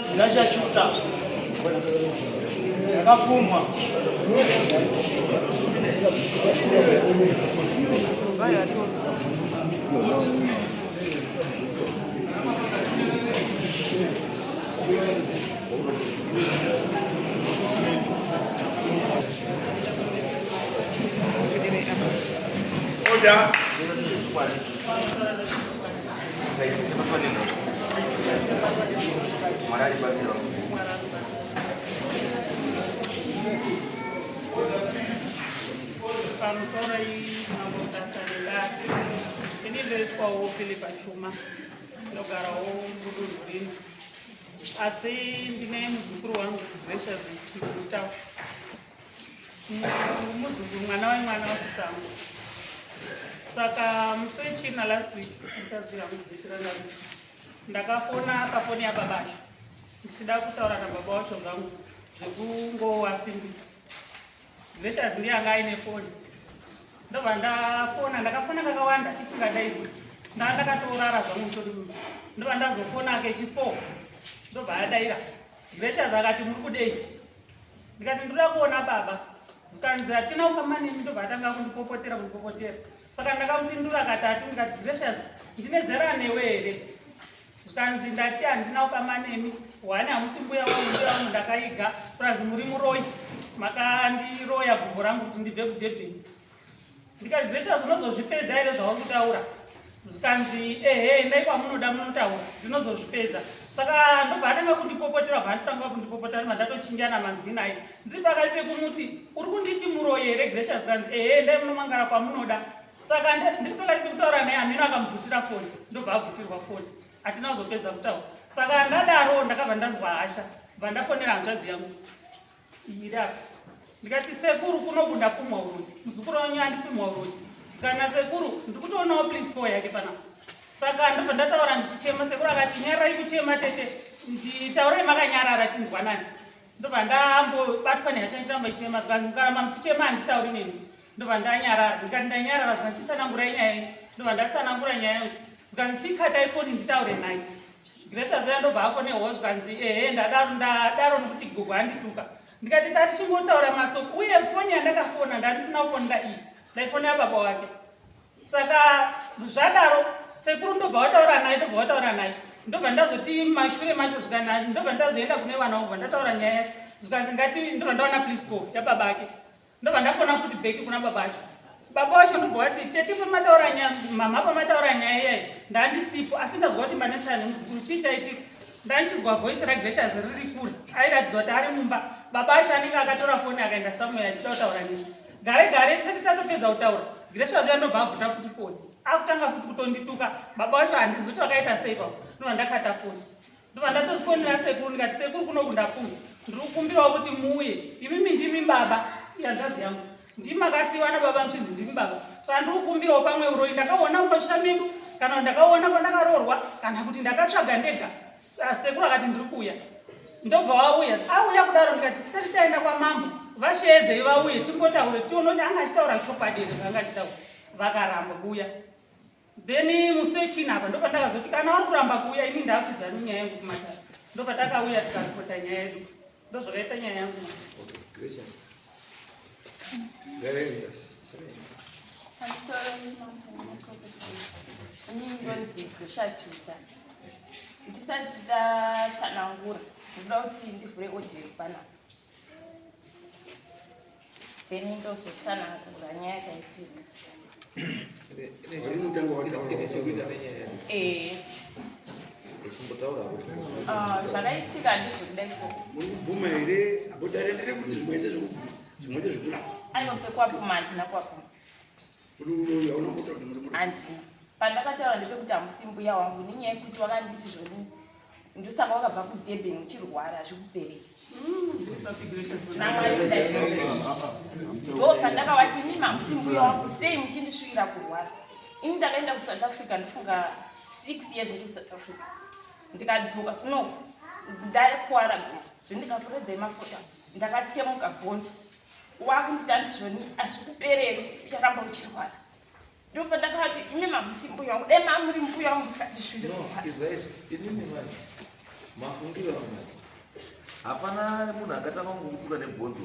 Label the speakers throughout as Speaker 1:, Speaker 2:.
Speaker 1: Zvachachuta yakapumwa
Speaker 2: Order.
Speaker 3: Pamusoro mambo Mutasa ini ndoitwawo Philipa Chuma ndogarawo mudunhu rino asi ndine muzukuru wangu Gracious Mutawo muzukuru mwana wemwana wasisangu saka musi wechina last week ndichaziva mubvitiranakuti ndakafona pafoni yababa acho ndichida kutaura nababa wacho zvangu zvekungowasimbisa Gracious ndiye anga aine foni ndobva ndafona ndakafona kakawanda isingadairwi ndaa ndakatorara zvangu mutori mumba ndobva ndazofona kechi four ndobva adaira Gracious akati muri kudei ndikati ndoda kuona baba zvikanzi hatina ukama nemi ndobva atanga kundipopotera kundipopotera saka ndakamupindura katatu ndikati Gracious ndine zera newe here zvikanzi ndati handina ukama nemi one hamusi mbuya wangu mbuya wangu ndakaiga purazi muri muroyi makandiroya gumbo rangu kuti ndibve kudurban ndikati Gracious unozozvipedza here zvauri kutaura zvikanzi ehe endai kwamunoda munotaura ndinozozvipedza saka ndobva atanga kundipopotera bva anditanga kundipopotera ndobva ndatochinjana manzwi naye ndiri pakati pekumuti uri kunditi muroyi here Gracious zvikanzi ehe endai munomangara kwamunoda saka ndiri pakati pekutaura naye hameno akamubvutira foni ndobva abvutirwa foni hatina kuzopedza kutaura saka ndadaro ndakabva ndanzwa hasha bva ndafonera hanzvadzi yangu iri apa ndikati sekuru kunokunda pumwa uroyi muzukuru wanyu andipumwa uroyi kana sekuru ndikutoonawo please call yake panapa saka ndobva ndataura ndichichema sekuru akati nyararai kuchema tete nditaurai makanyarara tinzwanani ndobva ndambobatwa nehasha ndichiramba ndichema zvikanzi mukaramba muchichema handitauri nemi ndobva ndanyarara ndikati ndanyarara zvikanzi chisanangurai nyaya yenyu ndobva ndatsanangura nyaya yangu zvikanzi chikatai foni nditaure naye Gracious uya ndobva afonerwa zvikanzi ehe ndadaro ndadaro nokuti gogo andituka ndikati ndatichingotaura masoko uye foni yandakafona ndandisina kufonera iyi ndaifonera baba wake saka zvadaro sekuru ndobva wataura naye ndobva wataura naye ndobva ndazoti mashure macho zvikana ndobva ndazoenda kune vana vobva ndataura nyaya yacho zvikanzi ngati ndobva ndaona please call yababa ake ndobva ndafona futi bheki kuna baba acho baba wacho ndobva wati tete pamataura nyaya mama pamataura nyaya iyayi ndandisipo asi ndazwa kuti manetsana nemuzukuru chii chaitika ndaichinzwa voice ragracious riri kure airatidza kuti ari mumba baba acho anenge akatora foni akaenda somewhere achida kutaura neni gare gare tisati tatopedza kutaura gracious uya ndobva abvuta futi foni akutanga futi kutondituka baba wacho handizi kuti vakaita sei pavo ndobva ndakata foni ndobva ndatofonera sekuru ndikati sekuru kuno kundapuwa ndiri kukumbirawo kuti muuye imimi ndimi baba ihanzvadzi yangu ndimi makasiiwa nababa muchinzi ndimi baba saka ndiri kukumbirawo pamwe uroyi ndakaona mumasha medu kana ndakaona kwandakaroorwa kana kuti ndakatsvaga ndega sekuru akati ndiri kuuya ndobva wauya auya kudaro ndikati tisati taenda kwamambo vasheedzei vauye tingotaure tione kuti anga achitaura chokwadi here zvaanga achitaura vakaramba kuuya Then musi wechina apa ndopandakazoti kana vari kuramba kuuya ini ndakwidza nyaya yangu kumatare ndopatakauya tikaripota nyaya yedu ndozvakaita nyaya yangu.
Speaker 4: Ini ndonzi Gracious Chuta. Ndisati ndatsanangura ndinoda kuti ndivhure audio panapa. Then ndozotsanangura nyaya yakaitika. Eh. Ah, zvakaitika ndezvekudai so.
Speaker 2: Muri kubvuma here? Apo dare nderekuti zvimwe ndezvekubvuma, zvimwe ndezvekurapa.
Speaker 4: Aiwa pekwabvuma handina kwabvuma. Handina. Pandakataura ndepekuti hamusi mbuya wangu nenyaya yekuti wakanditi zvoni ndosaka wakabva kudurban uchirwara hazvikuperei namwari kudai ndo pandakavati imi mamusi mbuya wangu sei muchindisvira kurwara ini ndakaenda kusouth africa ndofunga six years ndi kusouth africa ndikadzoka kuno ndakuwara gumbo zvendikakuredzai mafuta ndakatsemuka bhonzo wakunditi andizvoni hazvikupereri ucharamba uchirwara ndopandakati imi mamusi mbuya wangu dai mamuri mbuya wangu musikandisvire
Speaker 5: izwa izvi inini manje
Speaker 1: Mafungiro angu, hapana munhu angatanga kungokutuka nebhonzo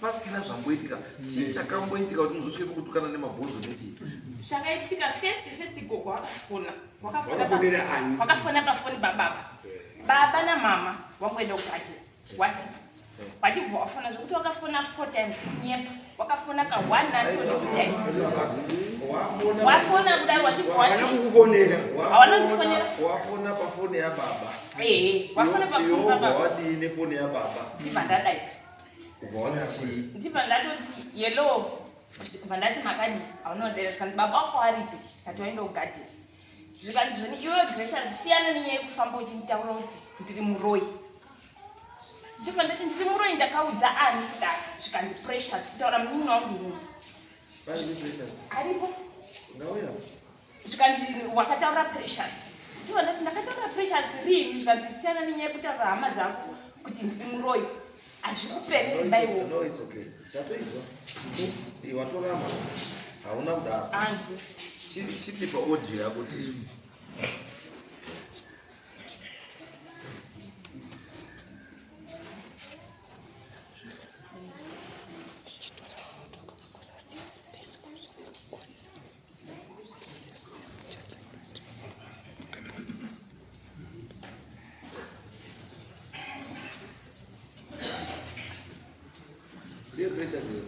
Speaker 1: pasina zvamboitika. Chii chakamboitika kuti muzosvike kukutukana nemabhonzo nechii?
Speaker 4: Zvakaitika first first, gogo wakafona.
Speaker 2: Wakafonera ani?
Speaker 4: Wakafona pafoni bababa, baba namama wangoenda kugadheni, wasipo. Wachibva wafona zvekuti wakafona four times. Kunyepa, wakafona ka one natoni kudai.
Speaker 1: Wafona.
Speaker 4: Wafona kudai, wachibva
Speaker 2: Hawana
Speaker 4: wati
Speaker 2: kukufonera.
Speaker 4: Hawana kundifonera.
Speaker 1: Wafona pafoni yababa.
Speaker 4: Ehe, wafona pafoni
Speaker 1: Iwe
Speaker 4: bababa.
Speaker 1: wadii nefoni yababa?
Speaker 4: Ndibva ndadai.
Speaker 1: Ubva wati chii?
Speaker 4: Ndibva ndatoti yelo, bva ndati makadi haunodera. Zvikanzi baba wako aripi? Kati waenda kugadheni. Zvikanzi zvoni iwe Gracious, siyana nenyaya yekufamba uchinditaura kuti ndiri muroyi. Ndibva ndati ndiri muroyi ndakaudza ani kudaro? Zvikanzi Precious, kutaura munin'ina wangu inini.
Speaker 1: Pari Precious?
Speaker 4: Aripo.
Speaker 1: Ngauya.
Speaker 4: Zvikanzi wakataura Precious. Ndibva ndati ndakataura Precious rini? Zvikanzi siyana nenyaya yekutaura hama dzako kuti ndiri muroyi, hazvikupereri mbaiwo.
Speaker 1: No, it's okay, tatoizwa. Watoramba, hauna kudaro.
Speaker 4: Andi.
Speaker 1: Chitipa audio yako ti. Ndiye Precious here?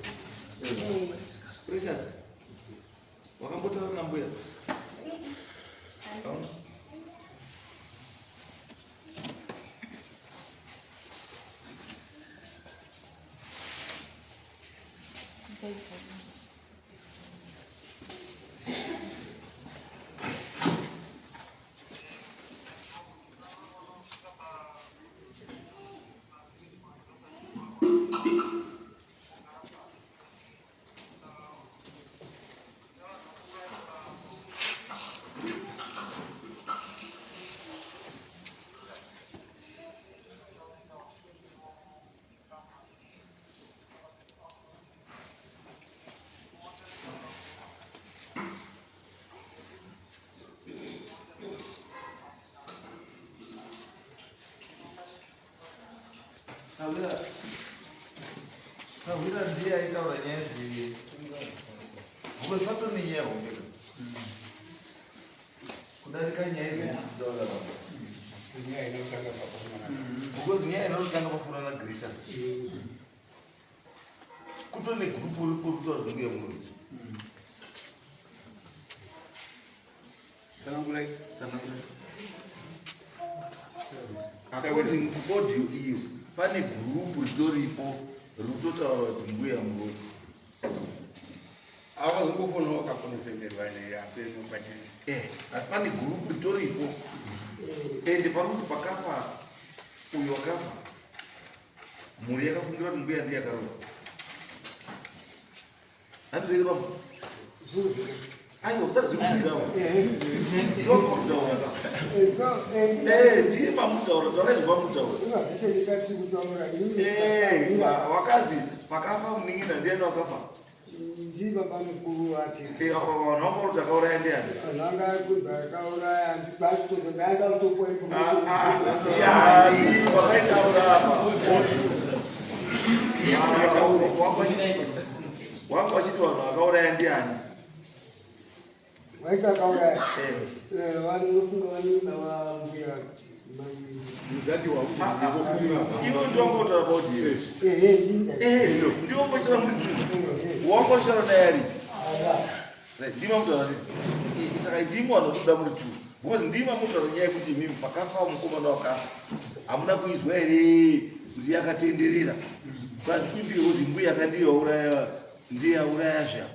Speaker 1: Precious, wakambotaura nambuya? Hauna? Sahwira, Sahwira ndiye aitaura nyaya dzi, because patori nenyaya hombe kudarika nyaya idzodzitaura baba.
Speaker 2: Nyaya inotanga pakuonana.
Speaker 1: Because nyaya inotanga pakuonana naGracious, kutone gurupu ripo rikutaura zvembuya muri.
Speaker 2: Tsanangurai.
Speaker 1: Tsanangura. According to audio iyo, pane gurupu ritoripo rikutotaura kuti mbuya muroi.
Speaker 2: Awazongofona wakakonfemerwa neapeno, but
Speaker 1: Asi pane gurupu ritoripo, ende paruzi pakafa uyu wakafa, mhuri yakafungira kuti mbuya ndiye akaroya. Handizvo baba? Aiwa, usati zvikudzikama ndopamutaura. Ndiye pamutaura, taura izvo pamutaura. Wakazi pakafa munin'ina ndiani wakafa?
Speaker 5: Ndi baba mukuru ati.
Speaker 1: Vanhu vanga kuti akauraya ndiani?
Speaker 5: Vanhu vanga kunzi akauraya ndibasitoaenda kutopuwa.
Speaker 1: Ati wakaitaura apa wanga wachiti vanhu vakauraya ndiani?
Speaker 5: Waita akauraya vanofunga vanina vambuya.
Speaker 2: Muzadi wakufunga.
Speaker 1: Iwe ndiwangotaura pauti.
Speaker 5: Ehe.
Speaker 1: Ndiwangotaura muri two, wangotaura nayari ndima mutaura ndii. Saka ndimo vanotoda muri two, because ndima mutaura nyaya yekuti imimi pakafa mukomana wakafa hamuna kuizwa here kuti yakatenderera kazi ipi kuti mbuya yakandiye wauraya, ndiye auraya zva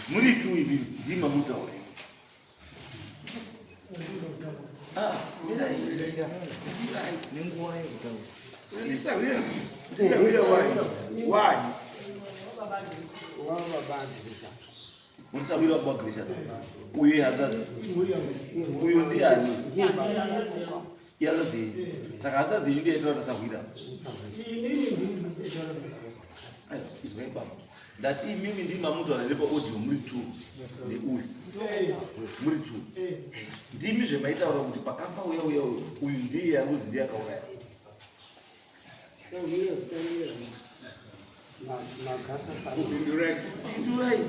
Speaker 1: muri two imimi ndima mutaura. Ah, mirai, mirai.
Speaker 6: Nenguva yekutaura.
Speaker 2: Ndisahwira, ndisahwira wani wani.
Speaker 5: Wavabandisa.
Speaker 1: Munisahwira wababa Gracious uyo ihanzvadzi, uyo ndiani? Ihanzvadzi yenyu. Saka hanzvadzi yenyu ndiye yaitaura tasahwira.
Speaker 5: Inini ndini.
Speaker 1: Aiwa, izwai baba. Ndati imimi ndimi mamutaura here paaudio muri two neuyu muri two ndimi zvemaitaura kuti pakafa uya uya uyu uyu ndiye aruzi ndiye akauraya.
Speaker 2: Pindurai.
Speaker 1: Pindurai.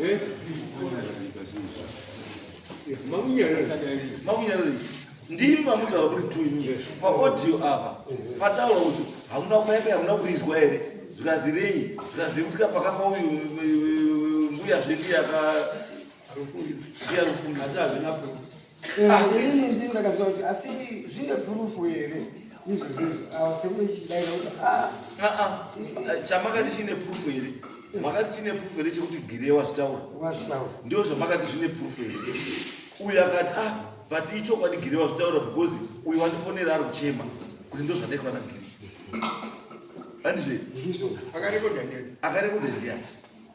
Speaker 2: Eh?
Speaker 1: Mamunyarari. Ndimi mamutaura kuri two imi. Paaudio apa pataura kuti hamuna paipa hamuna kuizwa here zvikazirei zvikazivutika pakafa uyu mbuya zvedu yaka ndiye arufunga.
Speaker 2: Asi hazvina proof.
Speaker 1: Asi-
Speaker 5: Inini ndini ndakaziva kuti asi zvine proof here izvo zvezvo awa sekuru ichidaira kuti ah
Speaker 1: Ah, ah. Chamakati chine proof here? Makati chine proof here chekuti Gire wazvitaura?
Speaker 5: Wazvitaura.
Speaker 1: Ndio zvamakati zvine proof here? Uyu akati ah but ichokwadi Gire wazvitaura because uyu wandifonera ari kuchema kuti ndo zvataitwa naGire. Handizvo?
Speaker 5: Ndizvo.
Speaker 2: Akarekodha ndiani?
Speaker 1: Akarekodha ndiani?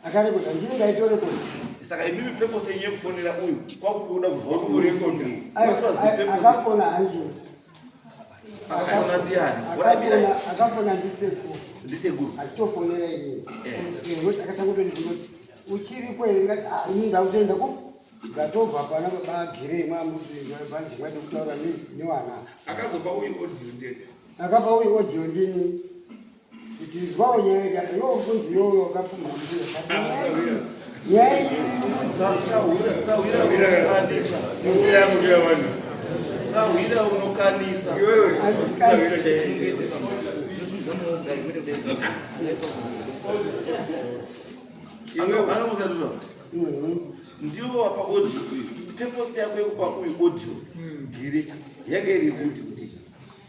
Speaker 5: Akarekodha ndini ndaitorekodha.
Speaker 1: Saka imimi purpose yenyu yekufonera uyu kwakuda kuzwa kuti
Speaker 2: Kurekodha.
Speaker 1: What was the purpose?
Speaker 5: Akafona handini.
Speaker 1: Akafona ndiani? Wadabira
Speaker 5: Akafona ndisekuru.
Speaker 1: Ndisekuru.
Speaker 5: Achitofonera inini.
Speaker 1: Eh.
Speaker 5: Nekuti akatanga kutondibvunza kuti uchiripo here ndikati ah inini ndakutoenda ku ndatobva pana baba Gire mwamuti pane zvimwaida kutaura newana.
Speaker 2: Akazopa uyu audio ndiani?
Speaker 5: Akapa uyu audio ndini. Kuti izwawo nyaya iri apa iwe uri kunzi iwewe wakapumha mbuya. Nyaya iyi iri kunzi
Speaker 1: Sahwira sahwira unokanisa.
Speaker 2: Mbuya mbuya vanhu.
Speaker 1: Sahwira unokanisa.
Speaker 2: Iwewe sahwira chaiye.
Speaker 1: Anomusanduza. Ndiwo wapa audio uyu. Purpose yako yekupa uyu audio Gire yanga iri yekuti kudii?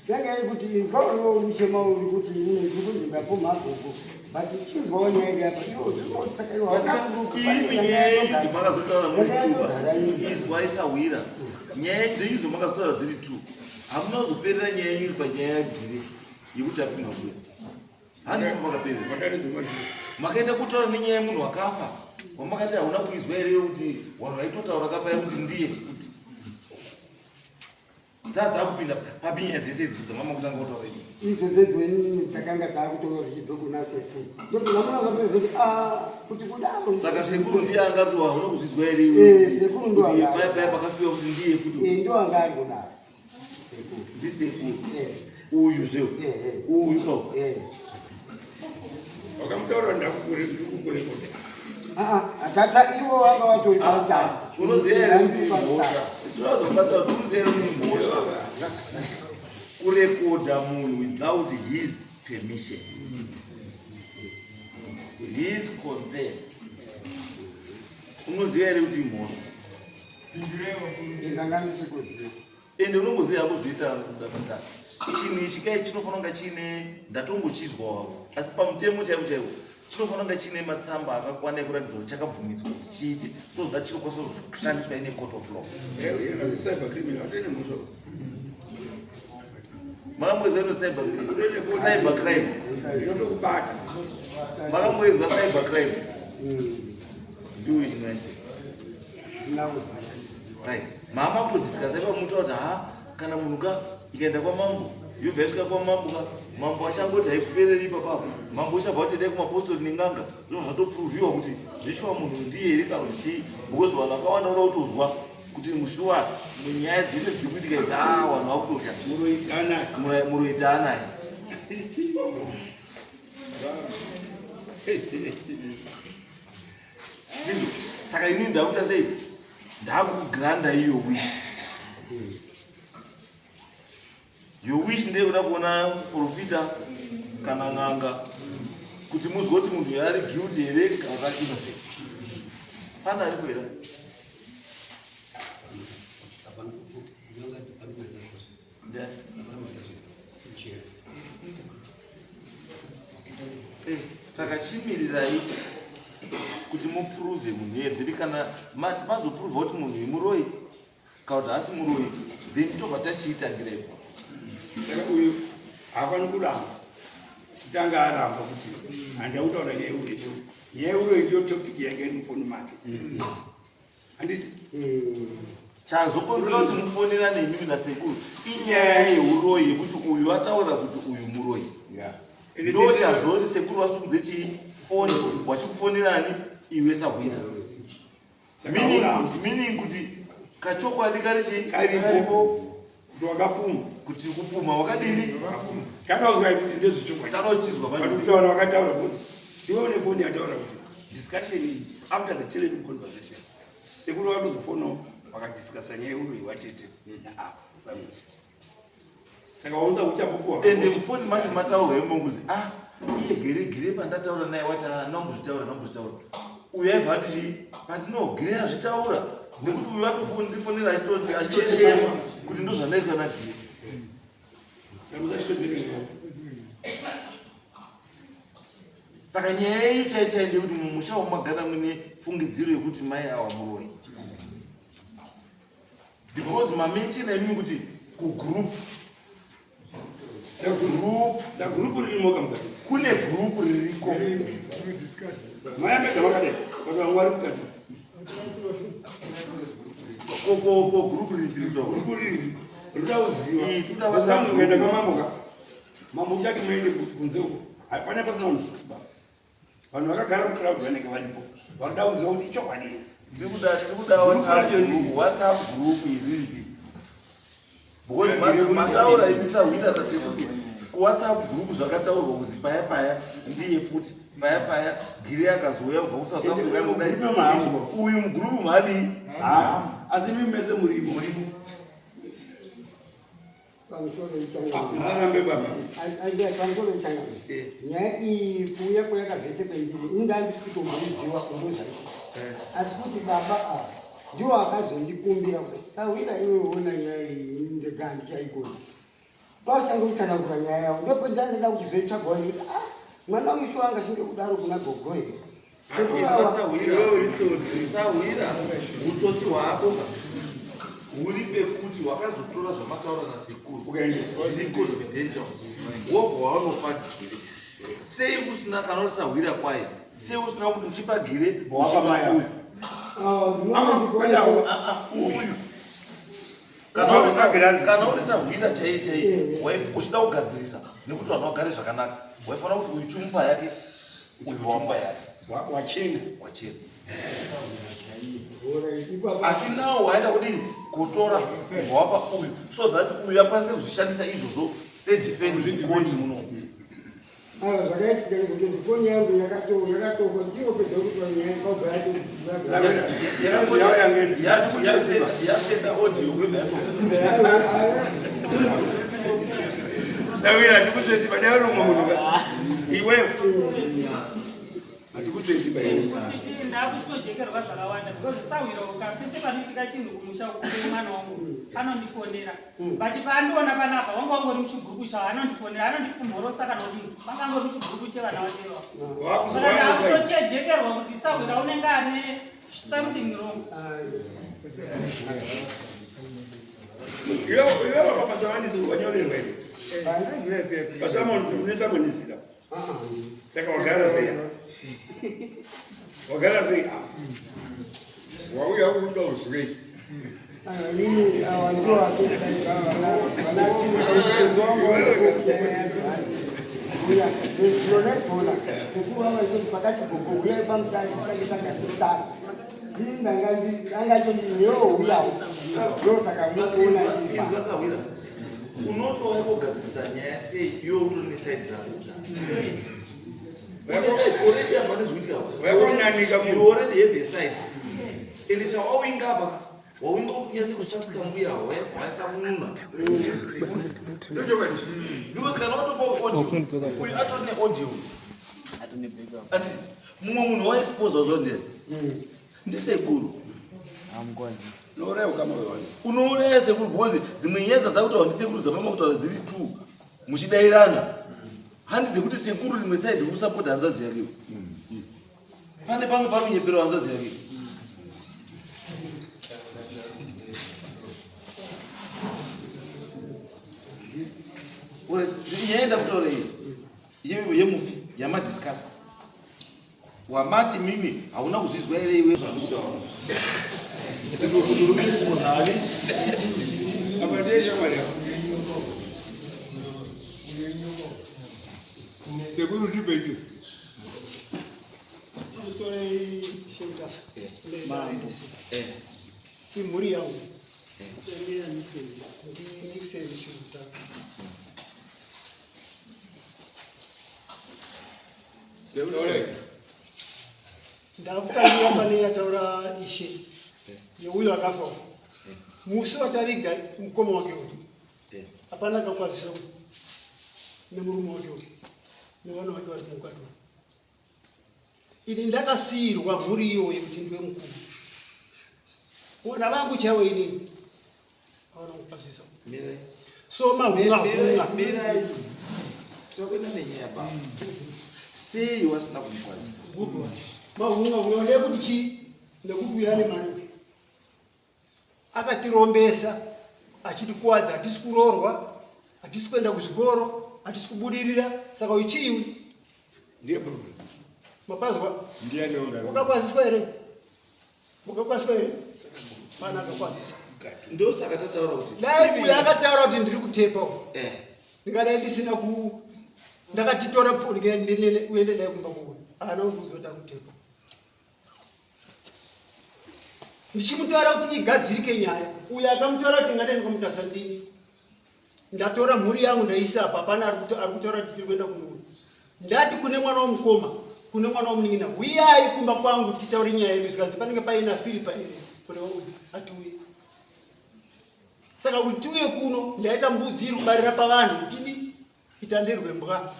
Speaker 5: Yanga iri kuti inzwa iwe uri kuchema uri kuti inini ndiri kunzi ndapumha gogo. But chinzwawo nyaya iri apa iwe uri saka iwe
Speaker 1: But imi nyaya yenyu dzamakazotaura muri two ba. Izwai sahwira. Nyaya dzenyu dzamakazotaura dziri two. Hamuna kuzoperera nyaya yenyu iri panyaya yaGire yekuti apinda mbuya. Handiko makaperera. Makaenda kutaura nenyaya yemunhu wakafa wamakati hauna kuizwa here kuti vanhu vaitotaura kapaya kuti ndiye kuti dzadzakupinda papi nyaya dzese idzo dzamama kutanga kutaura idzo.
Speaker 5: Idzo dzedzo inini dzakanga dzakutoka dzichibva kuna sekuru. Ndokuti vamuna vakatoziva kuti ah kuti kudaro.
Speaker 1: Saka sekuru ndiye anga kuti hauna kuzvizwa here
Speaker 5: Eh, sekuru ndo
Speaker 1: kuti
Speaker 5: anga.
Speaker 1: paya paya pakafiwa kuti ndiye futi.
Speaker 5: Eh, ndo anga ari kudaro. Sekuru.
Speaker 1: Ndisekuru.
Speaker 5: Eh.
Speaker 1: Uyu zve.
Speaker 5: Eh, eh.
Speaker 1: Uyu ko.
Speaker 5: Eh.
Speaker 2: Wakamutaura ndakukurekodha.
Speaker 5: Ah ah, tata ivo vanga vatori pautano.
Speaker 1: Unoziva here kuti mhosva? Tinozobatsa kuti unoziva here kuti mhosva kurekodha munhu without his permission, his consent. Unoziva here kuti mhosva?
Speaker 5: Ndanga ndisikuziva.
Speaker 1: Ende unongoziva hako zvinoita ndapata. Chinhu ichi kai chinofanira kunge chiine ndatongochizwawo asi pamutemo chaiwo chaiwo chinofanira kunge chiine matsamba akakwana ekuratidza kuti chakabvumidzwa kuti chiite so that chinokwanisa kushandiswa ine court of law.
Speaker 2: Cyber criminal atene mhosva.
Speaker 1: Makamboizwa ino cyber crime?
Speaker 2: Inotokubata.
Speaker 1: Makamboizwa cyber crime? Ndiwo imwe. Right. Mama kutodiscussa ipapo mutaura kuti ha kana munhu ka ikaenda kwamambo yobva yasvika kwamambo ka mambo achangoti haikupereri ipapapo mambo uchabva kuti endai kumapostori nen'anga zvinobva zvatoproviwa kuti zveshuwa munhu ndiye here kana kuti chii because vanhu vakawanda voda kutozwa kuti mushuwa munyaya dzese dziri kuitika idzi a vanhu vakutotya muroita anaye. Saka inini ndakuita sei? Ndakugranda iyo wish. Your wish ndeyekuda kuona profita kana n'anga kuti muzwe kuti munhu ari guilty here kana kuti ari innocent. Pana aripo here? Ndiani? Eh, saka chimirirai kuti muprove munhu iye then kana mazoprova kuti munhu imuroi kana kuti haasi muroi then tobva tachiitangira ipo.
Speaker 2: Saka uyu haafani kuramba kutanga aramba kuti handida kutaura nyaya yeuroi. Nyaya yeuroi ndiyo topic yake iri mufoni make. Handiti?
Speaker 1: Chazokonzera kuti mufonerane imimi nasekuru inyaya yeuroi yekuti uyu ataura kuti uyu muroi.
Speaker 2: Yeah.
Speaker 1: Ndo chazoti sekuru vasumudze chii foni wachikufonerani iwe sahwira. Meaning kuti kachokwadi kari chii?
Speaker 2: Karipo. Kuti wakapuma.
Speaker 1: Kuti kupuma wakadini?
Speaker 2: Kana uzwa kuti ndezvechokwadi.
Speaker 1: Tanochizwa
Speaker 2: manje. Kutaura wakataura boss. Iwe une foni yataura kuti discussion iyi after the telephone conversation. Sekuru vakatozofonawo vakadiscussa nyaya yeuroyi watete naapa. Saka waunza uchapupu
Speaker 1: ende mufoni macho mataurwa imo kuzi ah iye gere gere pandataura naye wati ah nombozvitaura nombozvitaura uyu aibva ati chii but no gere azvitaura nekuti uyu atofonera achitochema kuti ndozvandaitwa nagere. Saka nyaya yenyu chai chai ndeyekuti mumusha wamagara mune fungidziro yekuti mai awa muroyi because mamenshina imimi kuti kugroup group
Speaker 2: group ririmo kamukati
Speaker 1: kune group ririko
Speaker 2: mai amega vakadai but vamwe vari mukati
Speaker 1: ko group riripi
Speaker 2: group riripi rinoda kuziva vasamukaenda kwamambo ka mambo uchati muende kunze uko hapana pasina vanhu six ba vanhu vakagara mucrowd vanenge varipo vanoda kuziva kuti ichokwadi
Speaker 1: tiri kuda WhatsApp group iriripi because mataura imisahwira tatekuti kuWhatsApp group zvakataurwa kuzi paya paya ndiye futi paya paya giri akazouya kubva kuSouth Africa kudai uyu mugroup madii
Speaker 2: asi imi mese murimo musarambe baba
Speaker 5: pamusoro ichangamire nyaya iyi kuuya kwayakazoite kwendiri ini ndandisi kutomboiziva kumbozvaita asi kuti baba ava ndiwo akazondikumbira kuti sahwira iwe ona nyaya iyi ndega handichaigoni kwautange kutsanangura nyaya yavo ndipo ndandida kuchizoitsvagawo ndikuti ah mwana uyu shuwa anga kudaro kuna gogo here.
Speaker 1: Sahwira utsotsi hwako huri pekuti wakazotora zvamataura nasekuru zviri confidential wobva waunopa gire sei usina kana uri sahwira kwaye sei usina kuti uchipa gire uchipa uyu uyu kana uri sahwira chaiye chaiye uchida kugadzirisa nekuti vanhu vagare zvakanaka waifanira kuti uyu chimupa yake uyu wamba yake
Speaker 2: wachena
Speaker 1: wachena asi nawo waita kudini kutora kubva wapa uyu so that uyu akwanise kuzvishandisa izvozvo sedefense mukoti muno.
Speaker 5: Zvakaitika kuti foni yangu yakatofa ndichingopedza kutora nyaya kwabva
Speaker 1: yasenda audio kwebva yatofa.
Speaker 2: Dawira handikutoti badawira umwe munhu ka iwewe handikutoti
Speaker 3: kuti ndakuchitojekerwa zvakawanda because sahwira pese panoitika chinhu kumusha kune mwana wangu anondifonera but paandiona panapa wanga wangori muchigurupu chavo anondifonera anondikumhorosa kana kudini vanga angori muchigurupu chevana vakewa saka ndakutochejekerwa kuti sahwira unenge ane something wrong.
Speaker 2: Iwewe papasavanisi wanyorerwa here pasamonisira saka wagara sei wagara sei
Speaker 6: wauya ukuda uzwei
Speaker 5: Inini ava ndivo vatouya nezona sekuru vavaitoti pakati gogo huyai pamutari titange ini angatondinyewo huyawo ndosaka mukuona
Speaker 1: Inzwa sahwira unotouya kugadzirisa nyaya sei iwe utori neside rako kudhara already apa nezvikuitika
Speaker 2: Wakunanika munhu.
Speaker 1: you already have a side ende chawawinga apa wawinga kunyatse kusvasika mbuya waisa kununa because kana watopa audio uyu atori neaudio ati mumwe munhu waexposa zvonde ndisekuru
Speaker 2: unouraya ukama hwevanhu
Speaker 1: unouraya sekuru because dzimwe nyaya dzadzakutaura ndisekuru dzamama kutaura dziri two muchidairana handi dzekuti sekuru rimwe side kusapota hanzvadzi yake pane pamwe pari kunyepera hanzvadzi yake nyaya yandakutaura iyi yemufi yamadiscussa wamati mimi hauna kuzvizwa here iwe zvandikutaura izvo kuti rumeresipozani
Speaker 2: apa ndiye shamwari yako.
Speaker 6: Sekuru tipe juice.
Speaker 7: Sorry, Shemtasa. Mambo. Imhuri yangu. Ndini Chiruta.
Speaker 6: Taure.
Speaker 7: Ndakutangira pane yataura ishe yeuyo akafa uyu. Musi wataviga mukoma wake uyu hapana akakwazisa uyu nemurume wake uyu nevana vake vari mukati uyu. Ini ndakasiirwa mhuri iyoyo kuti ndiwe mukuru. Vana vangu chaivo inini havana kukwazisa.
Speaker 1: Mirai.
Speaker 7: So mahunga hunga.
Speaker 1: Mirai. Tinokuenda nenyaya baba. Sei wasina kumukwazisa?
Speaker 7: Good one. Mahunga hunga ndeyekuti chii? Nekuti uyu ane mari uyu. Akatirombesa achitikuwadza, hatisi kuroorwa, hatisi kuenda kuzvikoro, hatisi kubudirira. Saka uyu chii uyu?
Speaker 2: Ndiye problem.
Speaker 7: Mapazwa?
Speaker 6: Ndiye anonga.
Speaker 7: Wakakwaziswa here? Wakakwaziswa here? Pana akakwazisa.
Speaker 1: Ndosaka tataura kuti
Speaker 7: Dai uyu akataura kuti ndiri kutepa uyu. Ndingadai ndisina ku ndakatitora pfoni uende naye kumba kuwe. Haana kuzoda kutepa. Ndichimutaura kuti igadzirike nyaya. Uyu akamutaura kuti ngadai ndikamutasa ndini. Ndatora mhuri yangu ndaisa apa, hapana ari kutaura kuti tiri kuenda kunoku. Ndati kune mwana wamukoma, kune mwana wamunin'ina, huyai kumba kwangu titaure nyaya yedu. Zvikanzi panenge paina Firipa here kureva kuti atiuye. Saka kuti tiuye kuno ndaita mbudzi iri kubarira pavanhu kuti idi itandirwe mbwa.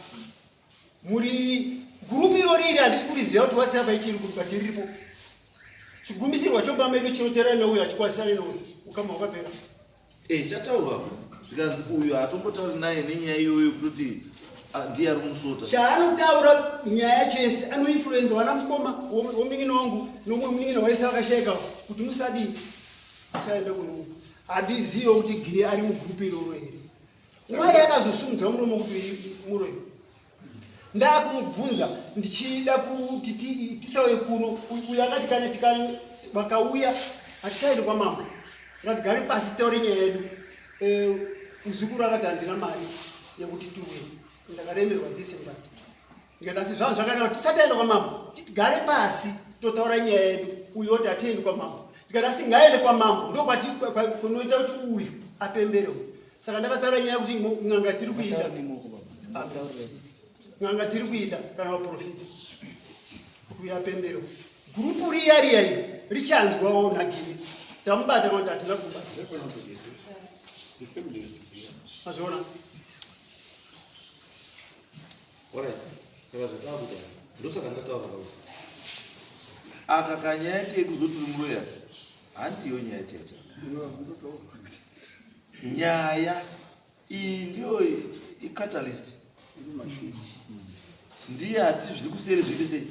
Speaker 7: Muri gurupu iro riri handisi kuriziva kuti WhatsApp ichiri but riripo. Chigumisirwa chobama medu chinotera neuyu achikwazisane neuyu ukama hwakapera.
Speaker 1: Chataurwa zvikanzi uyu hatombotauri naye nenyaya iyoyo kutoti ndiye ari kumusota.
Speaker 7: Chaanotaura nyaya yacho yese anoinfluenza vana mukoma womunin'ina wangu nomumwe munin'ina waise vakashaika kuti musadii musaenda kuno. Handizive kuti Gire ari mugurupu iroro here. Mwari akazosumudza muromo kuti muroyi. Ndakumubvunza ndichida kuti tisauye kuno. Uyu akati kana vakauya hatichaendi kwamambo. Ngatigare pasi titaure nyaya yedu. Muzukuru akati handina mari yekuti tiuye. Ndakaremerwa this and that. Ndikati asi zvangu zvakanaka kuti tisati taenda kwamambo tigare pasi totaura nyaya yedu. Uyu oti hatiendi kwamambo. Ndikati asi ngaende kwamambo ndokwati kunoita kuti uyu apembere uyu. Saka ndakataura nyaya yekuti n'anga tiri kuida. N'anga tiri kuida kana vaprofita. Uyu apembere uyu. Gurupu riya riya iri richanzwawo nagini. Tamubata kana kuti hatina kumubata. Mazviona?
Speaker 1: Alright. Saka zvatakuita ndosaka ndataura kuti aka kanyaya kekuzoti uri muroyi aka handiyo nyaya chaicho. Nyaya iyi ndiyo icatalyst. Ndiye ati zviri kuseri zviite sei?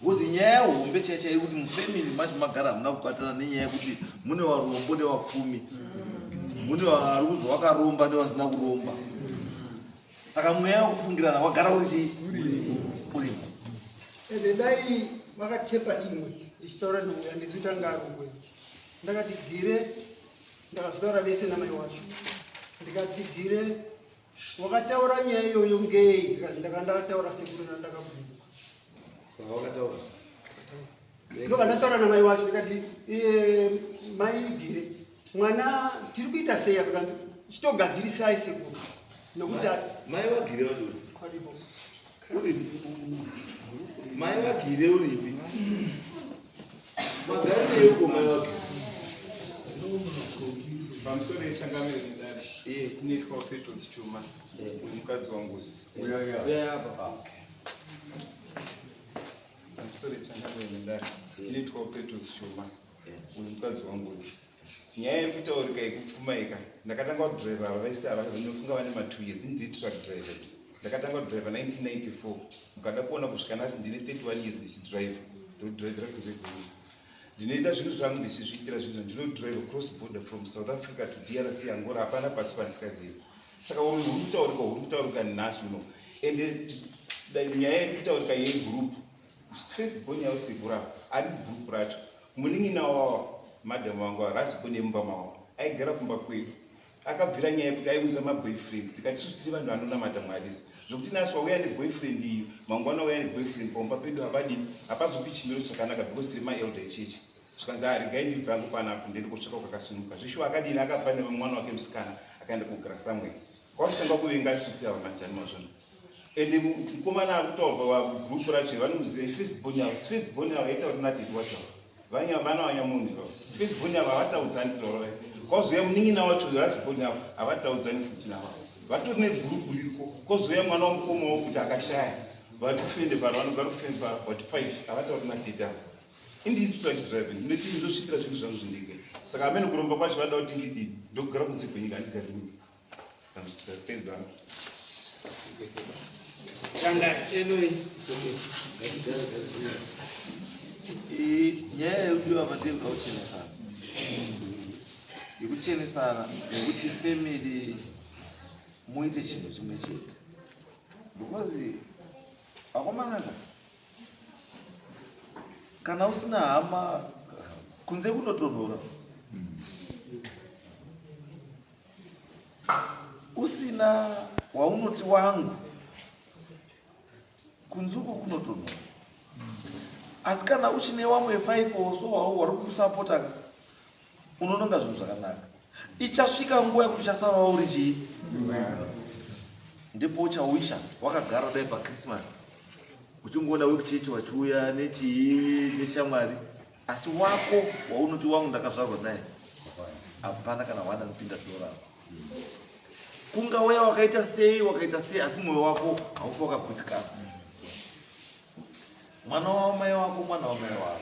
Speaker 1: Because nyaya hombe chaiyo chaiyo kuti mufamily macho magara hamuna kubatana nenyaya yekuti mune varombo nevapfumi, mune vari kuzi wakaromba nevasina kuromba. Saka mweya wekufungirana wagara uri chii? Urimo.
Speaker 7: Ende dai vakatepa imwe ndichitaura neuya ndiziita ngarongwe. Ndakati Gire, ndakazotaura vese namai wacho. Ndikati Gire, wakataura nyaya iyoyo ngei? Zvikanzi ndakanga ndakataura sekuru nandakagumbuka.
Speaker 1: Saka wakataura?
Speaker 7: Ndobva ndataura namai wacho ndikati, mai Gire, mwana tiri kuita sei apa? Kanzi chitogadzirisai sekuru. Nokuti
Speaker 1: Mai vaGire wacho uri?
Speaker 7: Aripo.
Speaker 1: Uripi? Mai vaGire uripi? Magarire yuko mai vaGire.
Speaker 8: Pamusoro yechangamire nedare. Sinoitwa Petros Chuma. Uyu mukadzi wangu uyu.
Speaker 1: Uya apa.
Speaker 8: Pamusoro yechangamire nedare. Inoitwa Petros Chuma. Uyu mukadzi wangu uyu. Nyaya yekutaurika yekupfuma ika. Ndakatanga kudriver ava vese ava ndinofunga vane ma 2 years. Ndiri truck driver. Ndakatanga kudriver 1994. Mukada kuona kusvika nhasi ndine 31 years ndichidriver. Ndodrivera kunze kwenyika. Ndinoita zvinhu zvangu ndichizviitira zvinhu. Ndinodrive cross border from South Africa to DRC Angola, hapana pasi pandisikazivi. Saka uri kutaurika, uri kutaurika nhasi uno. Ende nyaya iri kutaurika yegroup. First born yavo sekuru ava ari mugroup racho. Munin'ina wavo madam vangu ava rasi born yemumba mavo aigara kumba kwedu. Akabvira nyaya yekuti aiunza maboyfriend tikati isusu tiri vanhu vanonamata Mwari isu. Zvekuti nhasi wauya neboyfriend iyo, mangwana wauya neboyfriend pamba pedu hapadini, hapazopi chimiro chakanaka because tiri maelder echechi. Zvikanzi ah regai ndibve hangu panapa ndiende kotsvaka kwakasununguka. Zveshuwa akadini akabva nemwana wake musikana akaenda kogara somewhere. Kwakutanga kuvenga sisi ava manje mazvona. Ende mukomana ari kutaurwa group racho vanomuziva first born yavo, first born yavo yaita kuti nadaddy wacho. Vanya vana vanya munhu ivavo. First born yavo havataudzani kutaura vai. Kwazouya munin'ina wacho last born yavo havataudzani futi navo. Vatori negroup ririko. Kwazouya mwana wamukoma wavo futi akashaya. Vari kufende vari vanogara kufende vari about 5 havatauri nadaddy avo. Indii truck driver ndinoti ndosvikira zvinhu zvangu zvindege. Saka amene kuromba kwacho vada kuti ndidii ndogara kunze kwenyika handigari munyika. Ndapedza.
Speaker 1: Nyaya yekudiwa apa ndeyekuda kuchenesana, yekuchenesana nekuti family muite chinhu chimwe chete because akomanaka kana usina hama kunze kunotonhora usina waunoti wangu kunze uko kunotonhora asi kana uchine wamwe five or so wavo wari kukusapota ka unononga zvinhu zvakanaka ichasvika nguva yekuti uchasarawo uri chii ndipo uchawisha wakagara dai pachristmas uchingoona wekuchechi wachiuya nechii neshamwari asi wako waunoti wangu ndakazvarwa naye hapana kana wana anopinda dorako kungauya wakaita sei wakaita sei asi mwoyo wako haufi wakagutsikana mwana wamai wako mwana wamai wako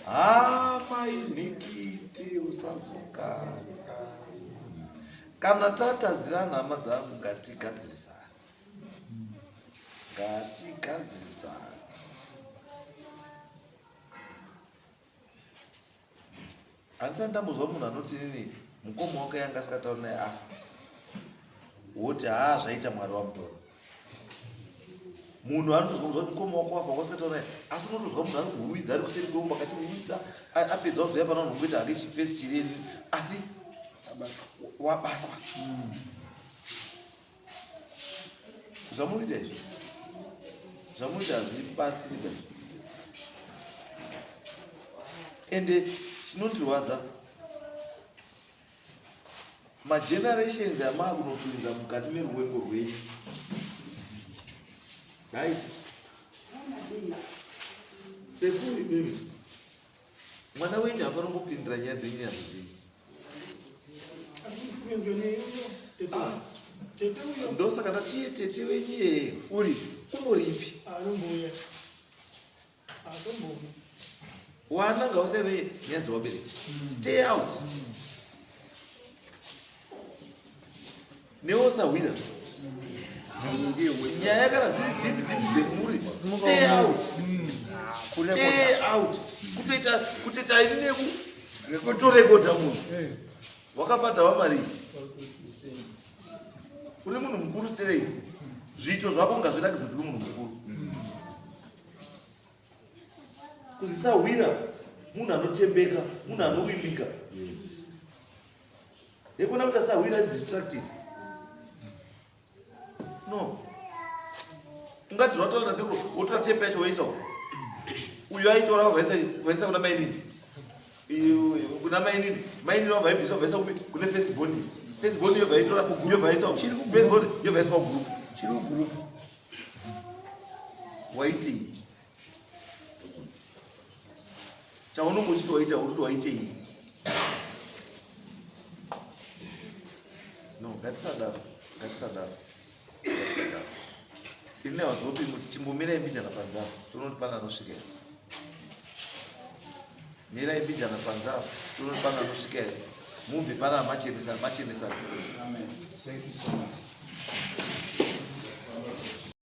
Speaker 1: hamai nhikiti usazoka kana tatadzirana hama dzangu ngatigadzirisane ngatigadzirisane handisati ndambozwa munhu anoti nini mukoma wake yanga asikatauri naye afa woti haa zvaita mwari wamutora munhu anotozwa kuti mukoma wako wafa wasikatauri naye asi unotozwa munhu ari kuhuwidza ari kuseri kweumba akachihuwidza apedza wazouya pana vanhu kungoita hake chifesi chireni asi wabatwa Zvamunoita izvi, zvamunoita hazvibatsiri ba. Ende chinondirwadza magenerations amaakunopinza mukati meruwengo rwenyu right sekuru imimi mwana wenyu hafana kumbopindira nyaya dzenyu nyadzo dzenyu ah. ndosaka ndati iye tete wenyu iyeye uri unoripi wana ngauseve nyaya dzewabereki stay out Newe usahwira. Nyaya kana dziri deep deep dzemhuri stay out. Stay out. Kutoita kutoita ini neku kutorekodha munhu. Wakabhadharwa mari. Uri munhu mukuru serei. Zviito zvako ngazvirakidze kuti uri munhu mukuru. Kuzisahwira munhu anotembeka, munhu anovimbika. Yekuona kuti asahwira destructive. No. Ungati zvataura dzeko wotora tape yacho woisa uko. Uyo aitora wavaisa kuendesa kuna mainini. Kuna mainini. Mainini wavaibvisa wavaisa kupi kune first born. First born yobva itora yobva isa uko. First born yobva iswa group. Chiri group. Waitei? Chaunonge uchiti waita uri kuti waitei? No, ngatisadaro, ngatisadaro, ngatisadaro. Ini hazopi kuti chimbomirai mbijana panze apo, toona kuti pane anosvika here. Mirai mbijana panze apo, toona kuti pane anosvika here. Mubve pana machenesana, machenesana.
Speaker 8: Amen. Thank you so much.